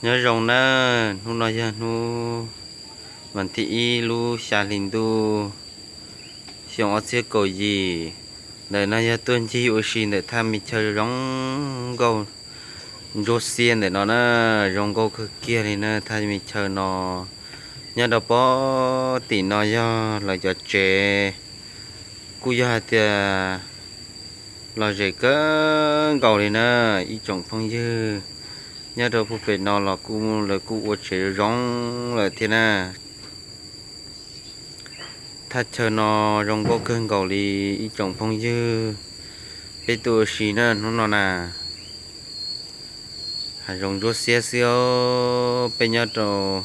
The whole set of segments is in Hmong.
Nyob zoo nawb, hnub no yog hnub vas thib ib lub xya hli ntuj xyoo ob txhiab kaum yim. Ntawm no yog tuaj ncig ua si ntawm thaj me chaw zoo nkauj ntsuab xiab ntawm no na, zoo nkauj kawg kiag li na thaj me chaw no. Nyob rau pob tim no yog lawv cov tsev, kuj yog hais tias lom zem kawg nkaus li na ib tsoom phooj ywg. Nyob rau puag pem no los kuj lawv kuj ua tsev zoo lawm thiab na. Thaj chaw no zoo nkauj kawg nkaus li ib tsoom phooj ywg. Peb tuaj ua si na hnub no na, hav zoov ntsuab xiab xwb. Peb nyob rau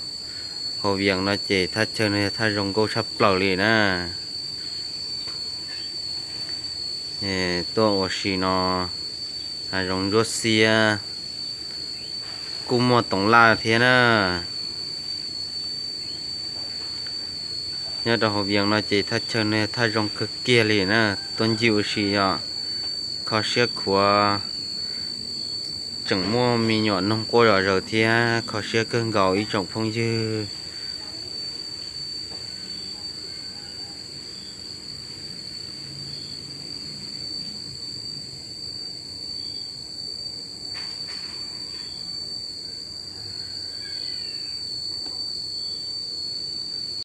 hauv Vias no ces thaj chaw no yog thaj zoo nkauj tshaj plaws li na. Tuaj ua si no, hav zoov ntsuab xiab, kuj muaj toov laj thiab na. Nyob rau hauv Vias no ces thaj chaw no thaj zoo kawg kiag li na, tuaj ncig ua si yom. Kho siab khuav, tseem muaj me nyuam noog quaj zom zaws thiab, kho siab kawg nkaus ib tsoom phooj ywg.